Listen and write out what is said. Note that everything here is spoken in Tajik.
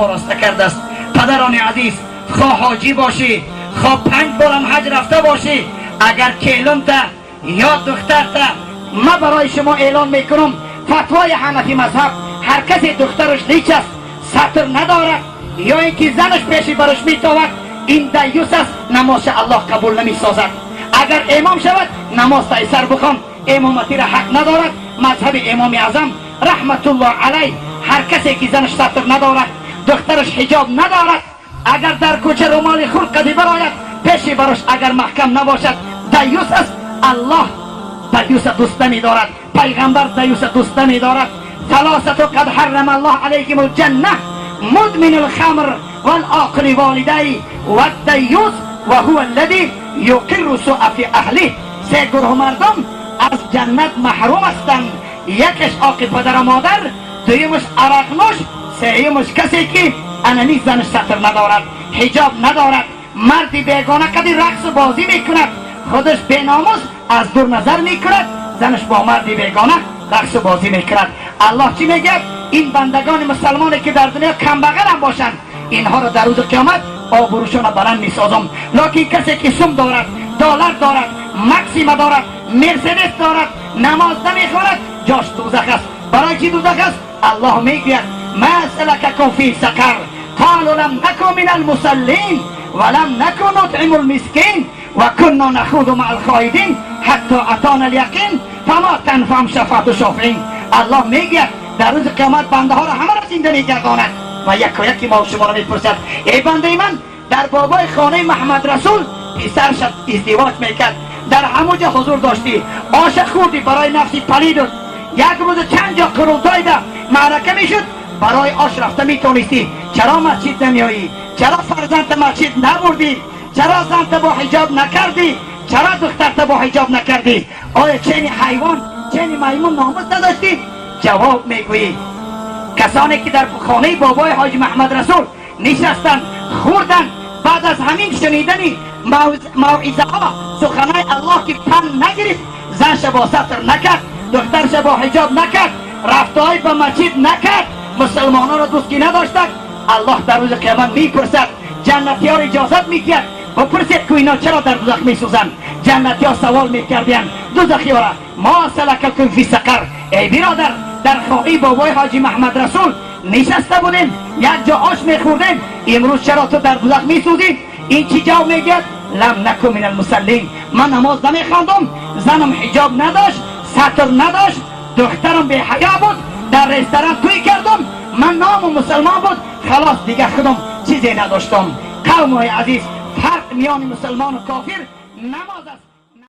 ороста кардааст. Падарони азиз, хоҳ ҳоҷӣ бошӣ, хоҳ 5 борам ҳаҷ рафта бошӣ, агар келунта ё духтарта, ма барои шумо эълон мекунам фатвои ҳанафи мазҳаб: ҳар касе духтараш лич аст, сатр надорад, ё ин ки занаш пеши бараш метовад, ин даюс аст, намозша Аллоҳ қабул намесозад. Агар имом шавад, намоз тайсар бихон, имоматиро ҳақ надорад. Мазҳаби Имоми Аъзам раҳматуллоҳ алайҳ: ҳар касе ки занаш сатр надорад, духтараш ҳиҷоб надорад, агар дар кӯча румоли хурд қади барояд, пеши барош агар маҳкам набошад, даюс аст. Аллоҳ даюса дӯст намедорад, пайғамбар даюса дӯст намедорад. ثلاثة قد حرم الله عليهم الجنة: مدمن الخمر والعاق لوالديه والديوث وهو الذي يقر السوء في أهله. سه گروه مردم از جنت محروم هستند: یکش عاق پدر و مادر، دویمش عرقنوش، سیمش کسی که اننی زنش ستر ندارد، حجاب ندارد، مردی بیگانه قدی رقص بازی میکند، خودش بیناموس از دور نظر میکند، زنش با مردی بیگانه رقص بازی میکند. الله چی میگه؟ این بندگان مسلمانی که در دنیا کمبغل هم باشند، اینها را در روز قیامت آبروشان را بلند میسازم. لکن کسی که سم دارد، دلار دارد، مکسیما دارد، مرسدس دارد، نماز نمیخواند، جاش دوزخ است. برای چی دوزخ است؟ الله میگوید: ما سلککم فی سقر؟ قالوا لم نك من المصلين ولم نك نطعم المسكين وكنا نخوض مع الخائضين حتى اتانا اليقين فما تنفعهم شفاعة الشافعين. الله میگوید در روز قیامت بنده ها را همه را زنده میگرداند و یک و یکی ما شما را میپرسد: ای بنده من، در بابای خانه محمد رسول پسرش ازدواج میکرد، در همونجا حضور داشتی، آش خوردی برای نفسی پلید، یک روز چند جا قرولتای ده معرکه میشد، برای آش رفته میتونستی، چرا مسجد نمیایی؟ چرا فرزند مسجد نبردی؟ چرا زنت با حجاب نکردی؟ چرا دخترت با حجاب نکردی؟ آیا چنی حیوان، چنی میمون ناموس نداشتی؟ جواب میگویی. کسانی که در خانه بابای حاج محمد رسول نشستند، خوردن، بعد از همین شنیدنی موعظه ها، سخنای الله که پند نگرفت، زنش با ستر نکرد، دخترش با حجاب نکرد، رفتهای به مسجد نکرد، مسلمانان را دوست نداشتند، الله در روز قیامت میپرسد، جنتی ها را اجازت میدهد و پرسید که اینا چرا در دوزخ میسوزند؟ جنتی ها سوال میکردین دوزخی ها را: ما سلککم فی سقر؟ ای برادر، در خانه بابای حاجی محمد رسول نشسته بودیم، یک جا آش میخوردیم، امروز چرا تو در دوزخ میسوزی؟ این چی جواب میگه؟ لم نک من المصلین. من نماز نمیخواندم، زنم حجاب نداشت، ستر نداشت، دخترم بی حیا بود، در رستوران توی کردم، من نام مسلمان بود، خلاص، دیگه خودم چیزی نداشتم. قوم های عزیز، فرق میان مسلمان و کافر نماز است.